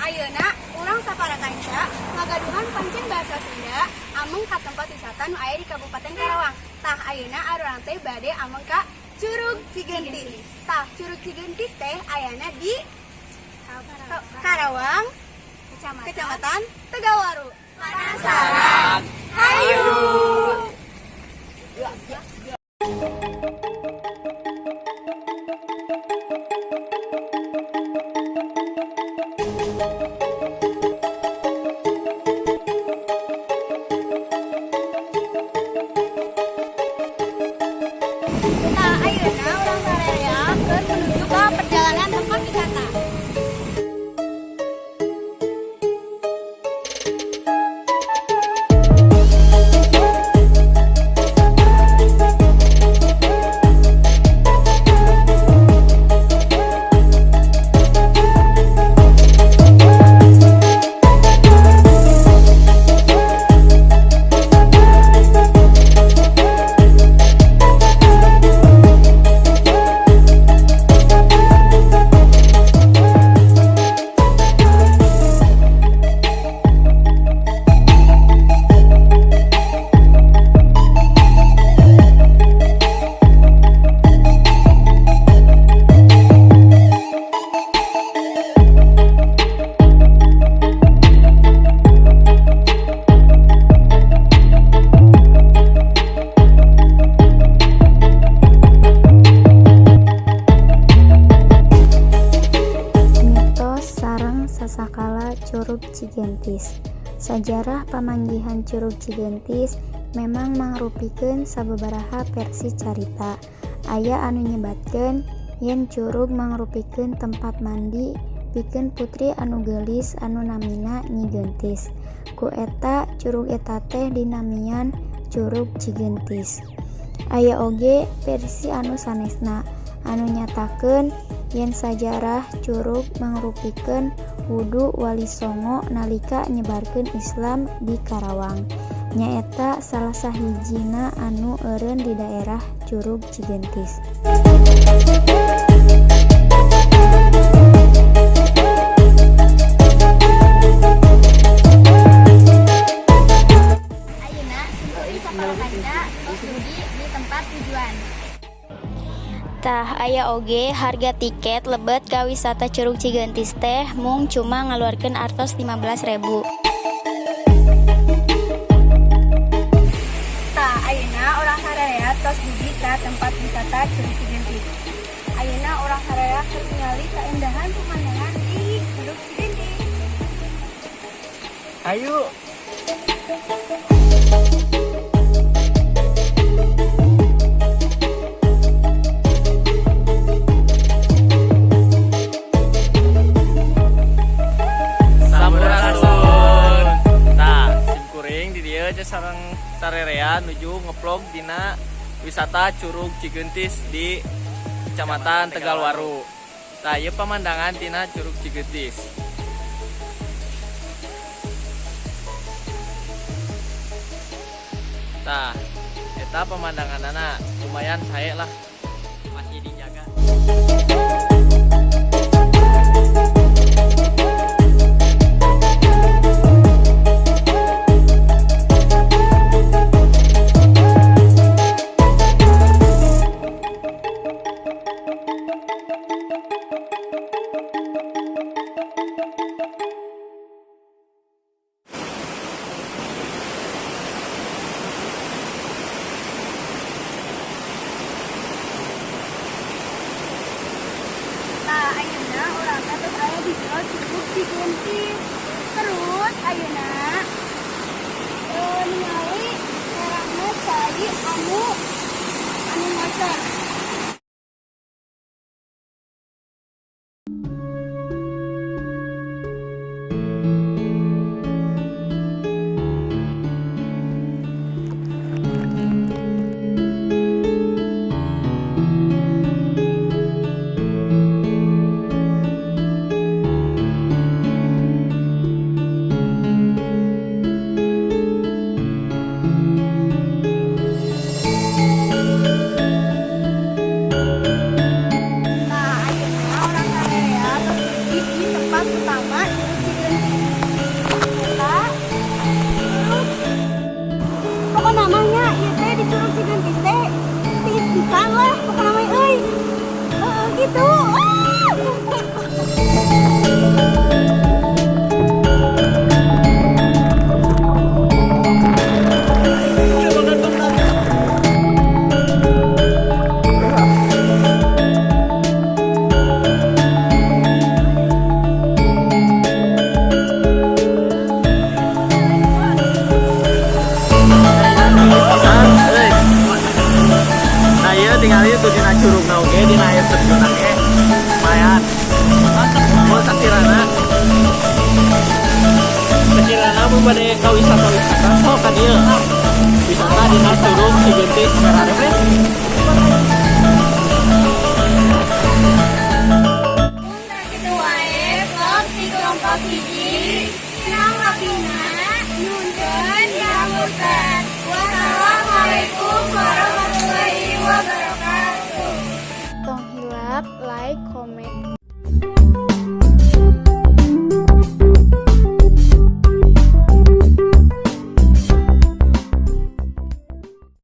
Ayeuna urang sapara kanca ngagaduhan pancen bahasa Sunda ameng ka tempat wisata nu aya di Kabupaten Karawang. Tah, ayeuna arurang teh bade ameng ka Curug Cigentis. Tah, Curug Cigentis teh ayana di Karawang, Kecamatan, Kecamatan Tegalwaru. Penasaran? Hayu! Nah, ayeuna urang sararea keur menuju ke perjalanan tempat wisata. Mitos sareng sasakala Curug Cigentis. Sajarah pamanggihan Curug Cigentis memang mangrupikeun sababaraha versi carita. Aya anu nyebatkeun yen curug mangrupikeun tempat mandi pikeun putri anu geulis anu namina Nyi Gentis. Ku eta curug eta teh dinamian Curug Cigentis. Aya oge versi anu sanesna anu nyatakeun yen sajarah curug mangrupikeun wudu Wali Songo nalika nyebarkeun Islam di Karawang. Nyaeta salah sahijina anu eureun di daerah Curug Cigentis. Ayeuna simkuring sapara kanca tos dugi di tempat tujuan. Tah, aya oge harga tiket lebet ka wisata Curug Cigentis teh mung cuma ngaluarkeun artos 15.000. Tah, ayeuna urang sararea tos dugi ka tempat wisata Curug Cigentis. Ayeuna urang sararea keur ningali keindahan pemandangan di Curug Cigentis. Ayo. Sampurasun. Nah, simkuring di dieu teh sareng sarerea nuju ngevlog dina wisata Curug Cigentis di Kecamatan Tegalwaru. Nah, ieu pemandangan tina Curug Cigentis. Tah, eta pemandanganana lumayan sae lah. Masih dijaga. Nah, ayeuna urang teh tos aya di jero Curug Cigentis. Terus ayeuna ningali herangna cai anu anu ngocor. Gitu. Ah! Pisan, euy. Nah, ieu tinggal ieu tuh dina curugna oge, dina air terjunna ge. Lumayan. Mantap, mun sakirana. Sakirana mun bade ka wisata-wisata sok ka dieu. Wisata dina Curug Cigentis. Merah.